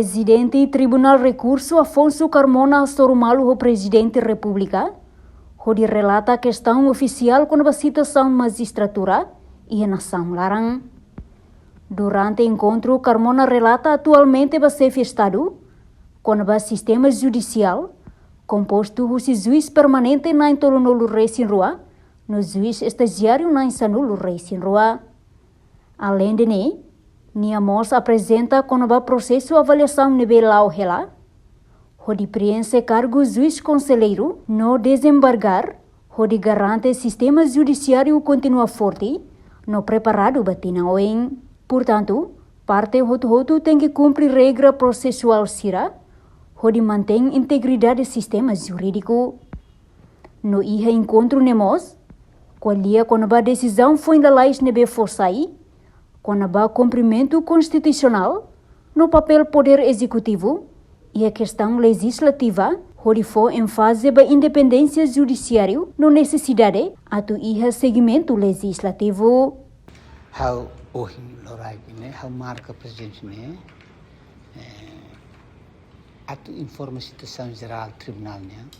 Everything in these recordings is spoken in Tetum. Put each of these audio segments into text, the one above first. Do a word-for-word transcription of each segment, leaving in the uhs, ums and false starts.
Prezidente Tribunál Rekursu Afonso Carmona hasoru malu ho Prezidente Repúblika, hodi relata kestaun ofisiál kona-ba situasaun majistratura iha nasaun laran. Durante enkontru, Carmona relata atualmente ba Xefe Estadu kona-ba sistema judisiál, kompostu husi juís permanente na'in tolunulu-resin-rua, no juís estajiáriu na'in sanulu-resin-rua. Aleinde ne'e, nia mós aprezenta kona-ba prosesu avaliasaun ne'ebé la'o hela, hodi prienxe kargu juís konselleiru no dezembargar, hodi garante sistema judisiáriu kontinua forte no preparadu ba tinan oin. Portantu, parte hotu-hotu tenke kumpre regra prosesuál sira, hodi mantein integridade sistema jurídiku. No iha enkontru ne'e mós, ko'alia kona-ba desizaun foin lalais ne'ebé fó sai kona-ba kumprimentu konstitusionál no papél podér ezekutivu iha kestaun lejislativa, hodi fó énfaze ba independénsia judisiáriu no nesesidade atu iha segimentu lejislativu. Ha'u ohin loraik ne'e, ha'u marka prezidente ne'e, eh, atu informa situasaun jerál tribunál nian.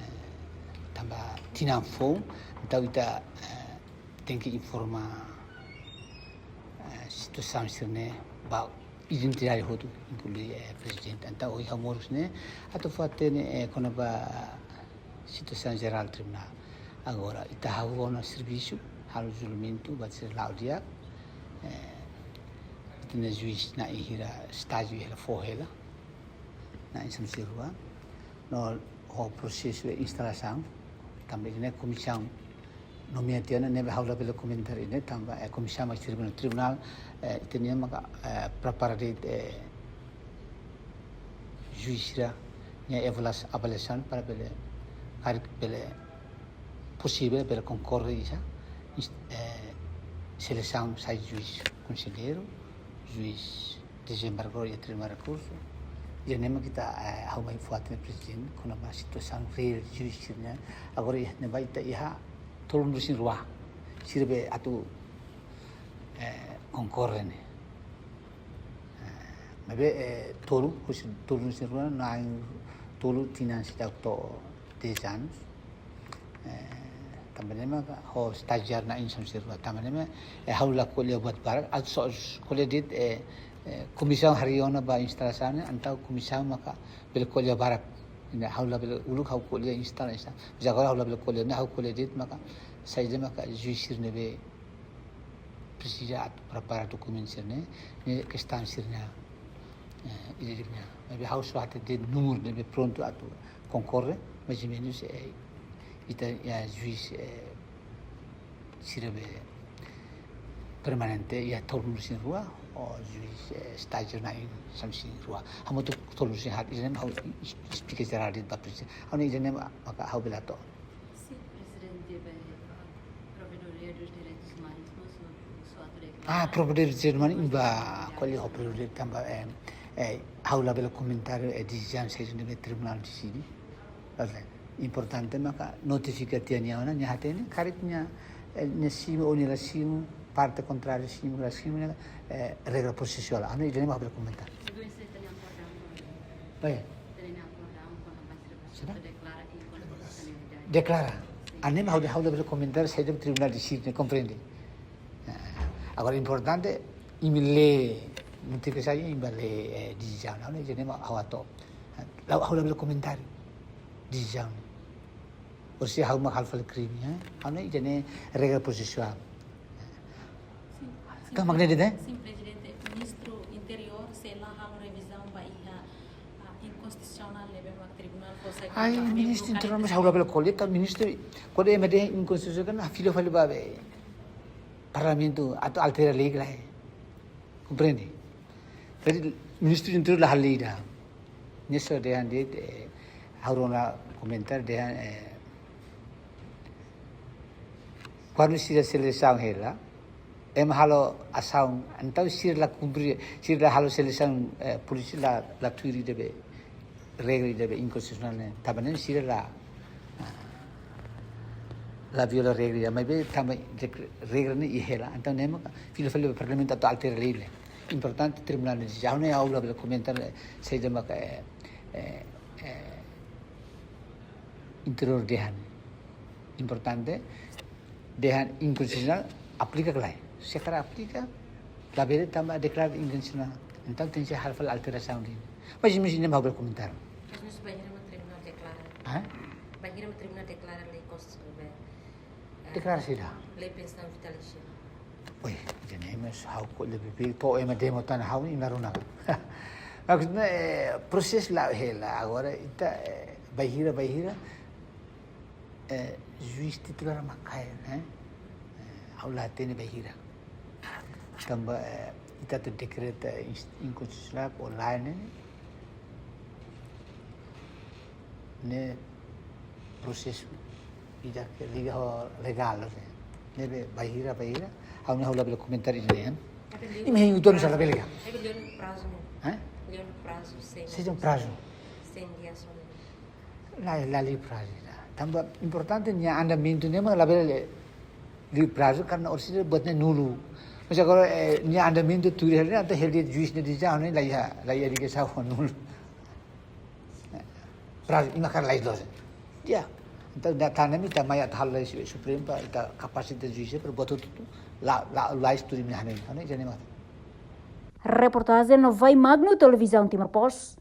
Eh, tanba tinan foun, entaun ita, eh, tenke informa, eh, situasaun sira-ne'e ba identidade hotu, inklui, eh, prezidente. Entaun ohin ha'u moris ne'e atu fó-hatene, eh, kona-ba situasaun jerál tribunál. Agora, ita hahú ona servisu, halo julgamentu, buat sira la'o di'ak, eh, ita-nia juís na'in hira estájiu hela fó hela, na'in sanulu-resin-rua. No ho prosesu de instalasaun, tanba ne'e komisaun nomeia tiha ona, ne'ebé ha'u labele komentar ne'e, tanba, eh, komisaun mak sirve no tribunál, eh, ita-nia maka, eh, prepara de'it, eh, juís sira-nia evaluas-, avaliasaun para bele, karik bele posivel, bele konkorre iha, ins-, eh, selesaun sai juís konselleiru, juís dezembargadór iha Tribunál Rekursu. Ida-ne'e mak ita, eh, ha'u mai fó-hatene prezidente kona-ba situasaun reál juís sira-ne'e. Agora iha ne'ebá ita iha tolunulu-resin-rua sira be atu, eh, konkorre ne'e. Eh, maibé, eh, tolu, husi tolunulu-resin-rua, na'in tolu tinan seidauk to'o dez anos. Eh, tanba ne'e maka ho estajiáriu na'in sanulu-resin-rua. Tanba ne'e maka, eh, ha'u la ko'alia buat barak, atu só ko'alia de'it, eh, eh, komisaun harii ona ba instalasaun ne'e, entaun komisaun maka bele ko'alia barak. Ne'e ha'u labele, uluk ha'u ko'alia instala, instala. Mas agora ha'u labele ko'alia, ne'e ha'u ko'alia de'it maka, saida maka juís sira ne'ebé presiza atu prepara dokumentu sira-ne'e, ne'e kestaun sira-ne'e, eh, ida-idak ne'e. Maibé ha'u só hatete númeru ne'ebé prontu atu konkorre, mais ou menus, eh, ita iha juís, eh, sira be permanente iha tolunulu-resin-rua, ho juís, eh, estajiáriu na'in sanulu-resin-rua. Hamutuk tolunulu-resin-haat, ida-ne'e ha'u es-, esplika jerál de'it ba prezidente. Ha'u-nia ida-ne'e maka ha'u bele hato'o. Sin, prezidente ba, ah, Provedoria dos Direitos Humanos, mas o, o só atu deklara. Ah, Provedoria dos Direitos Humanos, ba, ko'alia ho Provedoria tanba, eh, eh, ha'u labele komentar, eh, desizaun saida ne'ebé tribunál deside. Oke. Importante maka notifika tiha nia ona, nia hatene, karik nia, eh, nia simu ou nia la simu, parte kontráriu simu, la simu, ne'e, eh, regra prosesuál. Ha'u-nia ida-ne'e mak ha'u bele komentar. Según se tenke akordasaun. Oi. Tenke akordasaun kona-ba sira. Sira? Deklara inkonstitusionalidade. Deklara. Sin. Ha'u-nia mak ha'u, ha'u labele komentar saida tribunál deside, komprende? Ah, agora importante, imi lee, notifikasaun imi bá lee, eh, desizaun, ha'u-nia ida-ne'e mak ha'u hato'o. La'ós ha'u labele komentar desizaun. Orsida ha'u mak halo fali krime, eh? Ha'u-nia ida-ne'e regra prosesuál. Sin, sin, Ka magnétiku, eh? Sin, prezidente, ministru interiór sei la halo revizaun ba iha, ah, inkonstitusionál ne'ebé mak tribunál fó sai. Ai, kontra ministru interiór, mas ha'u labele ko'alia, ka ministru, kuandu ema dehan inkonstitusionál, kan fila fali ba be parlamentu atu altera lei ka lae. Komprende? Jadi, ministru interiór la halo lei ida. Nia só dehan de'it, eh, ha'u rona komentar dehan, eh, kuandu sira selesaun hela, ema halo asaun, entaun sira la kumpre, sira la halo selesaun, eh, polísia la, la tuir ida be regra ida be inkonstitusionál ne'e. Tanba ne'e sira la, ah, la viola regra ida, maibé tanba reg-, regra ne'e iha hela. Entaun ne'e maka fila fali ba parlamentu atu altera lei ne'e. Importante tribunál ne'e, ha'u ne'e ha'u labele komentar, eh, saida mak, eh, eh, eh, interiór dehan. Importante dehan inkonstitusionál, aplika ka lae. Se karik aplika, labele tanba deklara inkonstitusionál. Entaun tenke halo fali alterasaun de'it. Mas, mas ne'e ha'u labele komentar. Kazu ne'e bainhira mak tribunál deklara. Hah? Bainhira mak tribunál deklara lei konstitusionál. Deklara saida? Lei pensaun vitalísia. Oi, jadi mas ha'u ko lebih pilih to ema demo tan ha'u ne'e naruna. Maksudnya, eh, prosesu la'o hela agora ita, eh, bainhira, bainhira, eh, juís titulár mak kaer, eh? Eh, ha'u la hatene bainhira. Tanba, eh, ita atu dekreta ins-, inkonstitusionál ou lae ne'e, ne'e prosesu ida ke liga ho legál, ne'e. Ne'ebé bainhira, bainhira, ha'u ne'e ha'u labele komentar ida-ne'e. Imi hein uitoan sala bele ka? Ne'ebé liu prazu. Hah? Liu prazu, cem. Seja um prazo. Cem dias. La, la liu prazu ida. Tanba importante nia andamentu ne'e mak labele liu prazu karena orsida buat ne'e nulu. Mas agora, eh, nia andamentu tuir hela ne'e, entaun hela de'it juís ne'e dehan ne'e la iha, la iha ligasaun ho nulu. Prazu imi hakarak lais loos. Ya. Entaun ita-nia ami ita mai atu halo lais Supremu para ita kapasita juís para buat hotu-hotu la, la, lais tuir imi-nia hanoin. Hanoin jadi mak. Reportajen Novai Magno, Televizaun Timor Post.